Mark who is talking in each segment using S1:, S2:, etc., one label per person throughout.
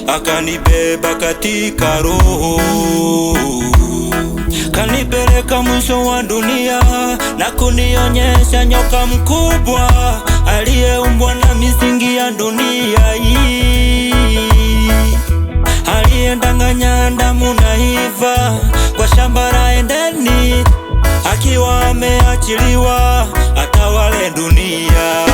S1: Akanibeba katika roho, kanipeleka mwisho wa dunia na kunionyesha nyoka mkubwa aliyeumbwa na misingi ya dunia hii, aliyedanganya Adamu na Eva kwa shamba la Edeni, akiwa ameachiliwa atawale dunia.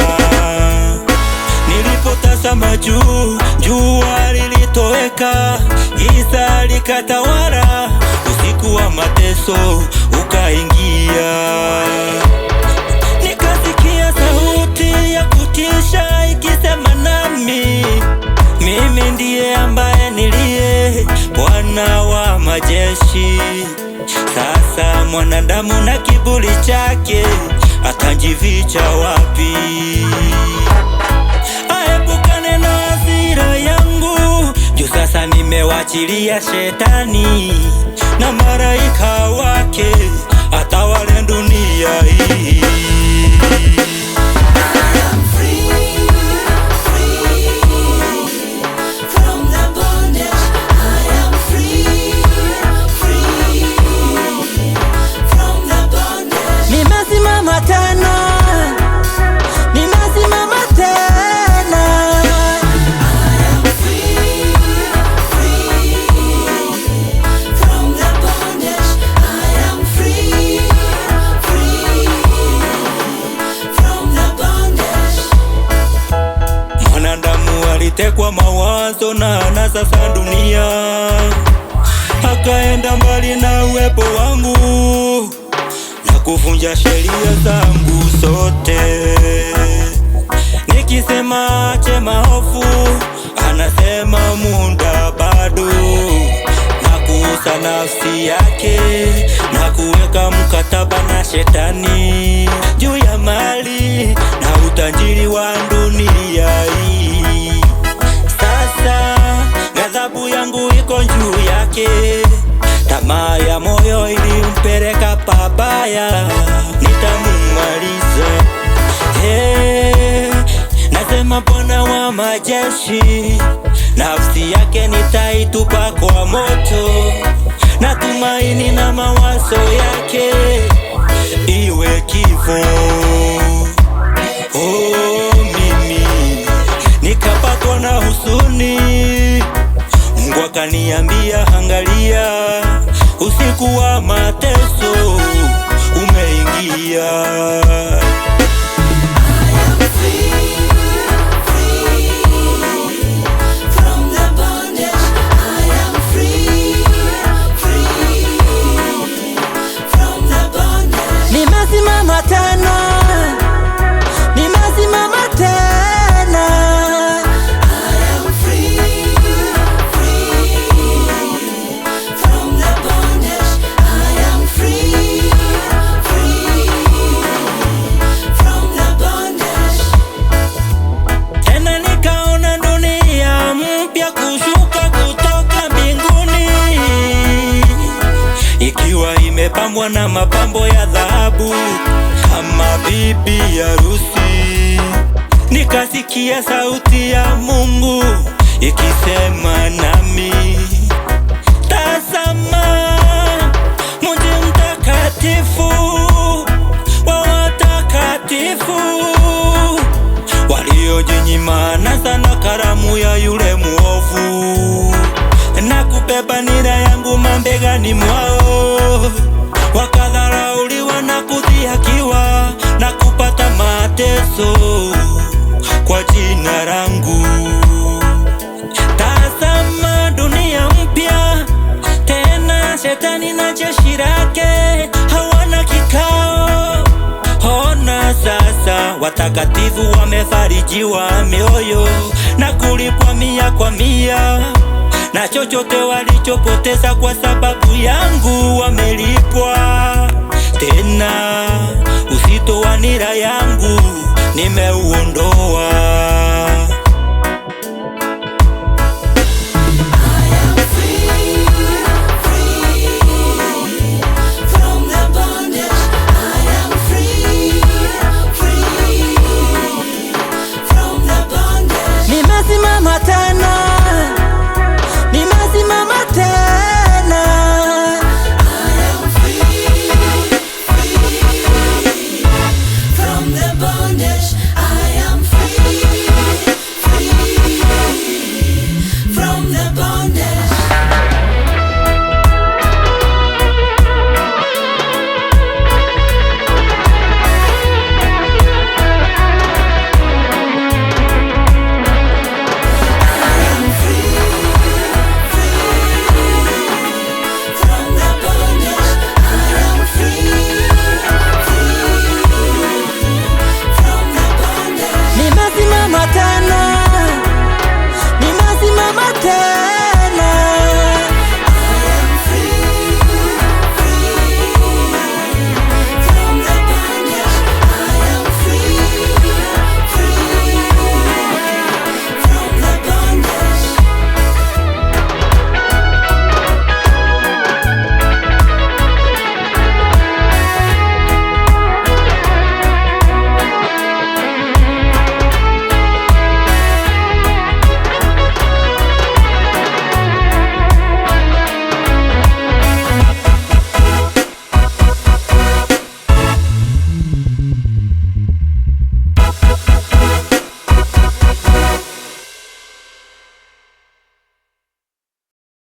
S1: Nilipotazama juu, jua lilitoweka, giza likatawala, usiku wa mateso ukaingia. Nikasikia sauti ya kutisha ikisema nami, mimi ndiye ambaye niliye Bwana wa majeshi. Sasa mwanadamu na kiburi chake atajificha wapi? Aepukane na hasira yangu, juu sasa nimewachilia shetani na malaika wake atawale dunia hii.
S2: I am free, free from the bondage. I am free, free from the bondage.
S3: Nimesimama tena, nimesimama tena.
S2: I am free, free from the bondage. I am free, free from the bondage.
S1: Mwanadamu alitekwa mawazo na anasa za dunia, akaenda mbali na uwepo wangu na kuvunja sheria zangu zote. Nikisema ache maovu, anasema muda bado, na kuuza nafsi yake na kuweka mkataba na shetani juu ya mali na utajiri wa dunia hii. Sasa ghadhabu yangu iko juu yake, tamaa ya moyo ilimpeleka pabaya, nitamumaliza. Hey, nasema Bwana wa majeshi, nafsi yake nitaitupa kwa moto, na tumaini na mawazo yake iwe kifo. Oh, mimi nikapatwa na huzuni, Mungu akaniambia, angalia, usiku wa mateso umeingia.
S2: I am free, free from the bondage. I am free, free from the bondage.
S3: Nimesimama tena, nimesimama tena.
S2: I am free, free from the bondage. I am free, free from the bondage.
S1: Tena nikaona dunia mpya kushuka kutoka mbinguni, ikiwa imepambwa na mapambo ya dhahabu kama bibi harusi. Nikasikia sauti ya Mungu ikisema nami, tazama mji mtakatifu wa watakatifu waliojinyima anasa na karamu ya yule muovu, na kubeba nira yangu mabegani mwao, wakadharauliwa na kudhihakiwa na kupata mateso kwa jina langu. Tazama dunia mpya tena, shetani na jeshi lake hawana kikao. Ona sasa watakatifu wamefarijiwa mioyo na kulipwa mia kwa mia, na chochote walichopoteza kwa sababu yangu wamelipwa tena. Uzito wa nira yangu nimeuondoa.
S2: I am free, free from the bondage. I am free, free from the bondage.
S3: Nimesimama tena, Simama tena.